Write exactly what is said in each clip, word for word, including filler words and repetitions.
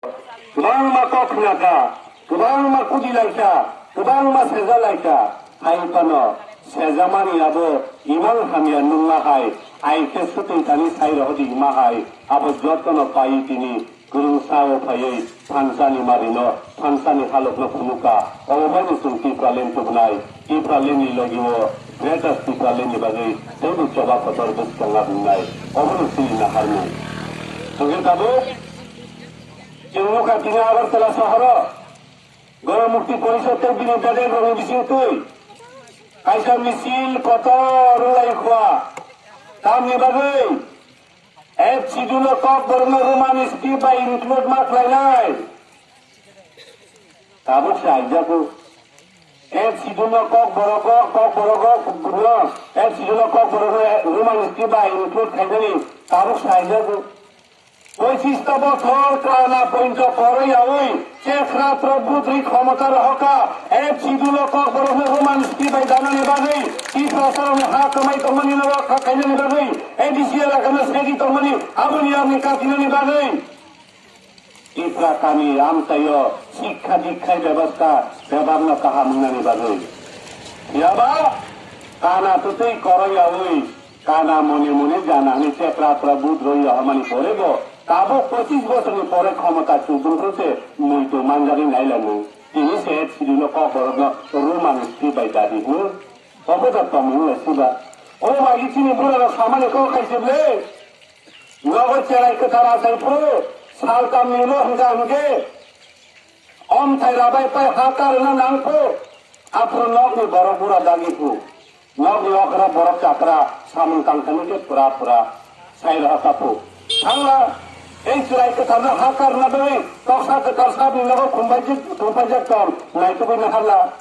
Kwbangma kok khnakha, kwbangma kudilaikha, kwbangma sejalaikha, hai phano sejamani abo imang hamya nungma hai, ai khe swtwi thani sai rohodi hima hai, abo jotono paiwi tini kwrwngsa o phaiwi thansani marino, thansani halokno phunukha. Obo baino chwng Tipraland tubunai, Tipralandni logi o Greater Tipralandni bagwi teibo choba kotor bwskang labinai. Obono chini naharmung. Hwnkhe tabuk chwng nukha tini Agartala sohoro Gono Mukti Porishod tei bini bedek rokni bisingtwi kaisa misil kotor wnglaikha. Tamni bagwi F C D no Kokborokno Roman script bai include ma khlainai. Tabuk se aijago. F C D no Kokborok, Kokborok, no F C D no Kokborok no Roman script bai include khainani tabuk se aijago. Poichista bochor kana pointo koroi yaui chekra trobudri khomota rohoka F C D no Kokborok no Roman script bai danani bagwi Tiprasarokni ha kwmai tongmani no rokha khainani bagwi A D C elakano segi tongmani aboni yakni katinani bagwi. Tipra kami amchaio sikha dikkhai bebostha bebakno kaham wngnani bagwi. Phiyaba kana twtwi koroi yaui kana mone mone jana hwnwi chekra tora but roi yahamani pore bo tabuk pochis bosorni pore khomota chudrukno se muitu manjagwi nailamu. Tini se sirino kokborokno Roman script bai dadi hwnwi. Obo da tongmung le siba. O bai chini burarok samani kok khai se ble. Nogo cherai kwthar achai phuru saltamni ulo hwnkha hwnkhe omthai rabai pai ha karwna nang phuru aphuru nokni borok bura dagi phuru nokni okra borok chakra samung tangthani khe pura pura sai roha ta phuru thangla tei cherai kwtharno ha karwna bagwi toksa kwthar sabni nogo khumbaijak khumbaijak tong naitugwi naharla.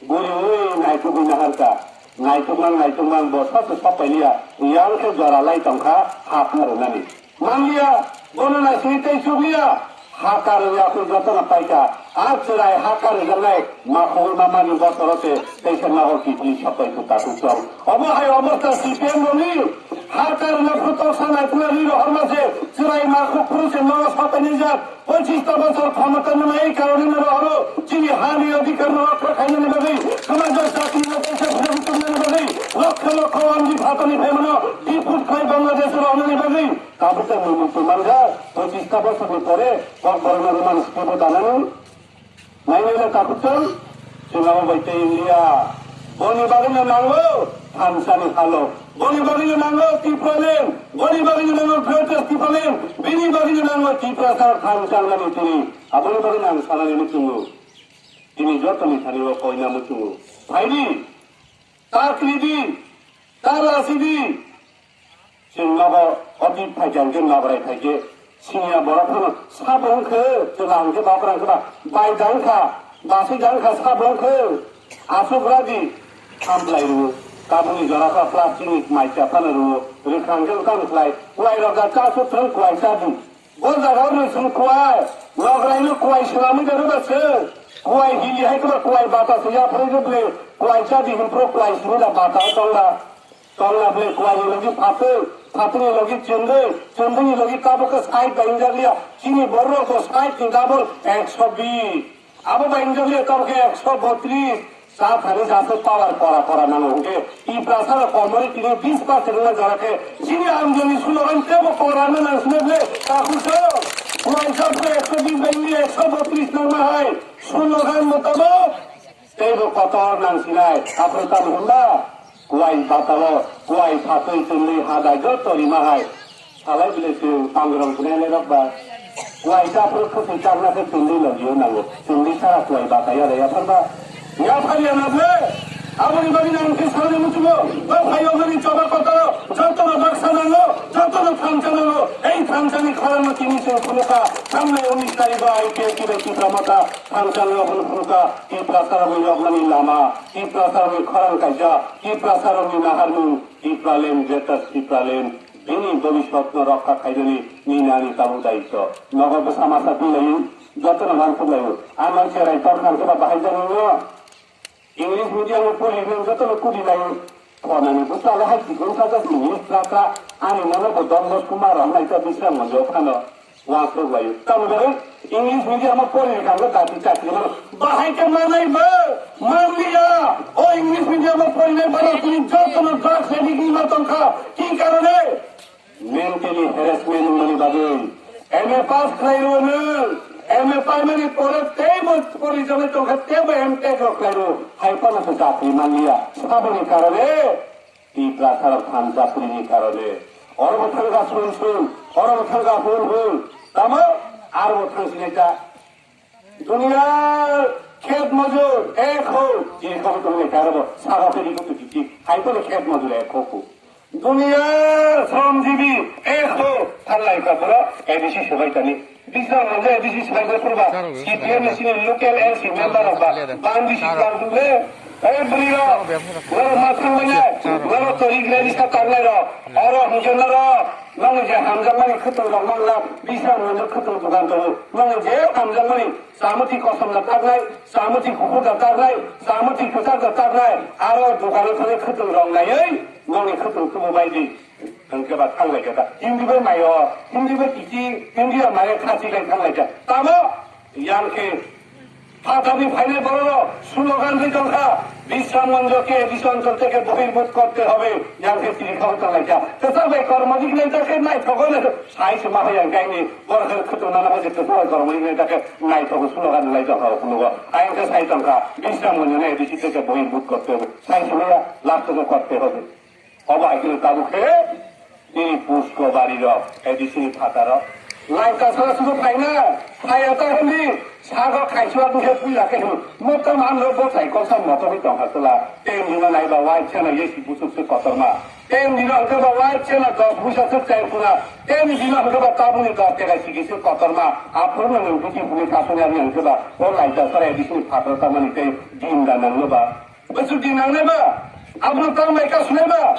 Buriui naitukgwi naharkha, naitukmang naitukmang bo sasu sapailiya, yang khe jora lai tongkha ha karwnani. Manliya, bono naisingwi tei chukliya, ha karwi yakui jotono paikha, a chwrai ha karwijaknai makhogwi mamani bosoro se teisa nogo kiphilwi sapai kwtakwchong. Obo hai obosta C P M rokni ha karwna phutok sanai pwnagwi rohorma se chwrai makhuk phuru se nogo sapainijak. Pochista bosor khomota nwnai karoni noro oro chini hani adhikar no rokha khainani bagwi, samajak chakri no kaisa phirogwi tongnani bagwi, lokha lokha wanji phatani phaimano diput khai Bangladesh ro wnani bagwi, tabuk tei mumuktu manja, pochista bosor ni pore, kok borok no Roman script o danani, nainai le tabuk tei, Chwng abo bai tei wngya. Boni bagwino nango thansani halo. Boni bagwino nango Tipraland. Boni bagwino nango Greater Tipraland. Bini bagwino nango Tiprasa thansa wngmani tini. Aboni bagwino ang sanani muchungo. Tini jotoni thani o koina muchungo. Phaidi. Ta kridi. Ta lasidi. Chwng nogo oti phaikha hwnkhe nograi phaikhe siniya borok phano sabo wngkhe chwla hwnkhe bakrang khe ba bai da wngkha basui da wngkha sabo wngkhe aswk radi hamplai rwo tabukni jora kha plastic ni mai cha phano rwo rwkha hwnkhe wngkha wngkhlai kwlai rok da cha aswk thwng kwlai cha di. Bo jaga o rwchwng kuai, lograino kuai swnamwi da rwda se. Kuai hili hai kwba kuai bata se yaphai rw ble, kuai chadi hwnphro kuai simi da bata o tongla. Tongla ble kuai ni logi phatwi, phatwi ni logi chwndwi, chwndwi ni logi tabuk khe side bai wngjakliya. Chini borok bo side ni double ekso bish. Abo bai wngjakliya tabuk khe ekso botris. Sa thani sa se power pora pora nango hwnkhe Tiprasa rok komori tini bis percent wngna jora khe chini amjani slogan tebo pora wngna nang sini ble takhuk se kuaisa pore ekso bis bai wngwi ekso botris nangma hai slogan mutabok teibo kotor nang sinai aphuru tamo hwnba kuai batalo kuai phatwi chwngwi hadai joto rima hai. Salai bile chwng pangrong bwnai lai rok ba. Kuai ta phuru khwtwi chakna khe chwngwi logio nango. Chwngwi sara kuai bata ya da yaphar ba. Yaphar ya na ble. Aboni bagwi nang khe salai muchungo. Ba phaio mani choba kotoro. Jotono baksa nango. Jotono thansa nango. Ei thansani khorangno tini chwng phunukha. Thangnai unis tarikh o I P F T bai Tipra Motha thansa nango phunukha. Tiprasa rokni yoknani lama. Tiprasa rokni khorang kaisa. Tiprasa rokni naharmung. Tipraland, Greater Tipraland, bini bobiswtno rokha khainani nini ani tabuk daitw. Nogo bwsa masa twilaio, jotono uansuk laio. Ano cherai torkha hwnkhe ba bahai jani no. English medium o pori hwnwi jotono kudi laio. Phonani bwsalo hai chikon sajak English tra tra, ani nono bo Don Bosco ma rok naikha Bisramganj o phano. Wasuk layo. Tamni bagwi English medium o porina kha, jati chakri mano. Bahai khe manai bo, manliya. O English medium o porinai borok chini jotono drugs addict wngma tongkha. Ki karone? Mentally harassment wngmani bagwi. M A pass khlai rwo nwng. M A paimani pore teibo porijaknai tongkha, teibo M Tech rok khlai rwo. Hai phano se chakri manliya. Saboni karone? Tiprasarok thansa phurini karone. Oro bo thangkha sun sun, oro bo thangkha hun hun. Tamo? Aro bo thangsinai ta. Duniya khet mojur ek ho. Chini khobor tongmani khe aro bo sago khe rikhu tu kichi. Hai phano khet mojur ek ho ku. Duniya shramjibi ek ho. Thanglai kha pura A D C sobai tani. Bisram Manjari A D C swbaikhe purba, C P M ni sini local L C member rok ba, bandi si kang dule, ei bwrwi rok, norok ma thang manya, norok to Engrezi sa tangnai rok, oro hwnkhe norok, nongni je hamjakmani khwtwng rok mangla, Bisram Manjari khwtwng dogan tongo, nongni je hamjakmani, samuti kosom da taknai, samuti kuphur da taknai, samuti kwchak da taknai, aro dogano thangwi khwtwng rok naiwi, nongni khwtwng tubu bai di. Hwnkhe ba thanglaikha ta. Hindi bai maio, Hindi bai kichi, Hindi bai maio khasi lai thanglaikha. Tamo yang khe phatarni phainai bororok slogan ri tongkha, "Bisram Manjari ke Bisram Manjari ke bohirbhut korte hobe," yang khe chiri khao thanglaikha. Kwchak bai kormo dik lai ta khe naithogo le sai se ma yang kaini borok khe khwtwng nana hoje kwchak bai kormo dik lai ta khe naithogo slogan lai tongkha o phunukgo. Ayang khe sai tongkha, "Bisram Manjari ne A D C ke bohirbhut korte hobe." Sai se ma ya last ko korte hobe. Obo hai kheno tabuk khe nini pusko bari rok, A D C ni phataro. Lai kasara sudu phaina, phaiya ta hindi, sago khaisua dukhe puila khe hwn. Mota man rok bo sai kosa moto hui tong hasla. Tem dino nai ba wai chana yesi busuk se kotorma. Tem dino hwnkhe ba wai chana dok busa se chai pura. Tem dino hwnkhe ba tabuni dok tega sigi se kotorma. Aphuru no nung buji buni kasuni ani hwnkhe ba o lai kasara A D C ni phataro tamani tei din da nangno ba. Bwswk di nangnai ba? Abono tang bai kasunai ba?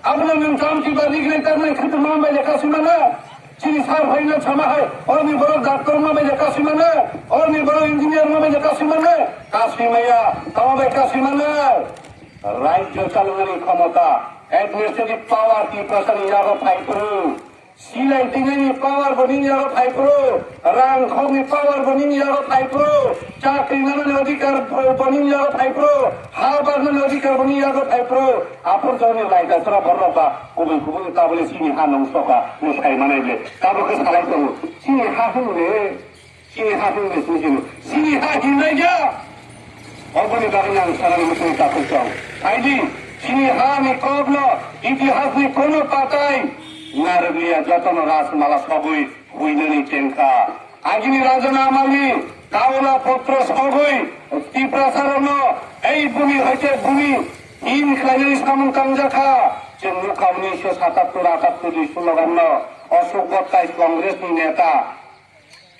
Abono nwng tang kiba rignai tangnai khwtwma bai le kasui mana? Chini sar phaina sama hai, orni borok doctor ma bai le kasui mana? Orni borok engineer ma bai le kasui mana? Kasui maya, tamo bai kasui mana? Rajyo chalwnani khomota, administrative power Tiprasani yago phai phuru. Silai twngnani power bo nini yago phai phuru, rang khokni power bo nini yago phai phuru, chakri nanani adhikar bo nini yago phai phuru, ha barnani adhikar bo nini yago phai phuru. Aphuru joni lai da sora borok ba kubui kubui tabole chini ha nung soka, nung sai manai ble. Tabuk khe salai tongo. Chini ha hwnle. Chini ha hwnwi sini sini. Chini ha hinlaiya. Oboni bagwi ang sanani muchung takhuk tong. Phaidi, chini hani kokno itihasni kono patai narwkliya, jotono rajmala sogwi huinani chengkha. Agini rajana amani kaula potro sogwi Tiprasarokno ei bumi hoite bumi hin khlainani samung tangjakha. Chwng nukha unisho satattor atattor ni sloganno Ashok Bottai Congressni neta.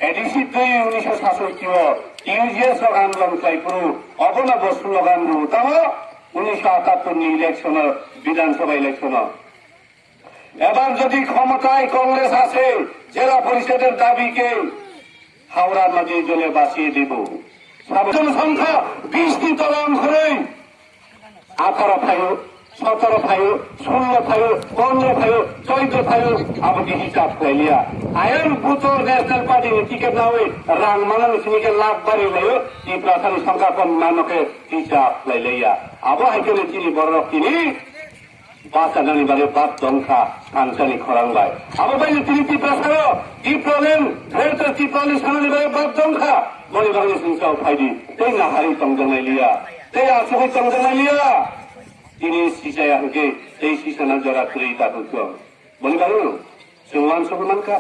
A D C twi unisho sasoi tio U G S rok andolon khlai phuru obono bo slogan rw tamo unisho atattor ni election o, Bidhan Sabha election o. এবার যদি ক্ষমতায় কংগ্রেস আসে, জেলা পরিষদের দাবিকে হাওড়া নদীর জলে ভাসিয়ে দেব। জনসংখ্যা বিশ টি তলা অঙ্কুরই আঠারো phaio, sotoro phaio, sullo phaio, pondro phaio, choido phaio, abo di hisab khlai liya. Ayang buto National Party ni ticket nawi rang manani sini khe lakh bari laio, Tiprasa ni songkha kom mano khe hisab khlai liya. Abo hai khe chini borok tini bachanani bagwi bak tongkha thansani khorang bai. Abo bai tini Tiprasa o Tipraland, Greater Tipraland sanani bagwi bak tongkha. Boni bagwi singsa o phaidi, tei nahari tongjaknai liya, tei asugwi tongjaknai liya. Tini sisaya hwnkhe tei sisana jora kwrwi ta hwnkhe. Boni bagwino chwng uansukwi mankha,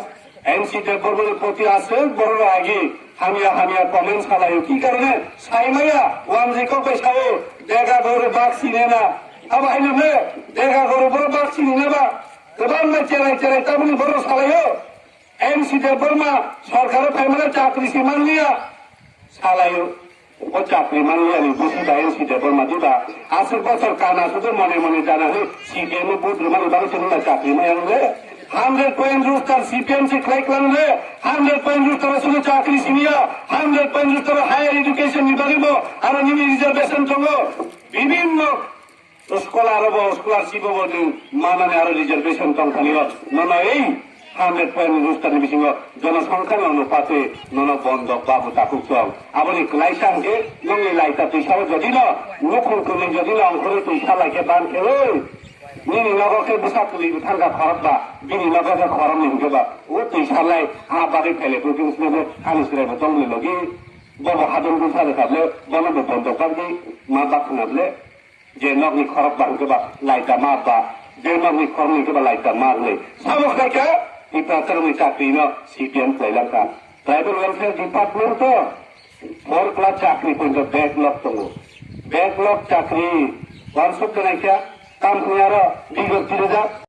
M C Debbarmani proti aswk borok agi hamya hamya comment salaio. Ki karone? Saimaya, uanjwi kok bai sao, dega goru bak sinena. Abo haino hwnkhe, dega goru borok bak sinina ba? Kwbangma cherai cherai tabukni borok salaio. M C Debbarma sorkaro phaimano chakri se manliya. Salaio. O chakri manliya ni busi da M C Debbarma diba. Aswk bosor kana sudu mone mone jana hwnwi C P M o vote rwmani bagwi se nungna chakri maya wng le. Hundred point rooster C P M se khlai klang le. Hundred point rooster o sudu chakri siniya. Hundred point rooster o higher education ni bagwi bo aro nini reservation tongo. Bibhinno scholar bo, scholarship bo nwng manani aro reservation tongthani o. Nono ei Hundred Prime Minister ni bisingo jonosongkha no nupate nono bondok babu takuk tong. Aboni kwlaisa hwnkhe nongni laita twisao jodi no nukhung kwmwi jodi no ongkhorwi twisa laikhe ban khe oi. Nini nogo khe bwsa kwlwi bwthangkha khorok ba, bini nogo khe khorok ni hwnkhe ba. O twisa lai ha bagwi phaile phuikhe wngkhe ani chwrai bo tongmani logi. Bobo hadon bwsa rwkha ble, bono bo bondok bagwi ma bakhna ble. Je nokni khorok ba hwnkhe ba laita ma ba, je nokni khorok ni hwnkhe ba laita ma hwnwi. Sabo khaikha Tiprasarokni chakri no C P M khlailakha. Tribal Welfare Department to four class chakri poito backlog tongo. Backlog chakri wansuk kanaikha, kam hwnwi aro bigot tirijak.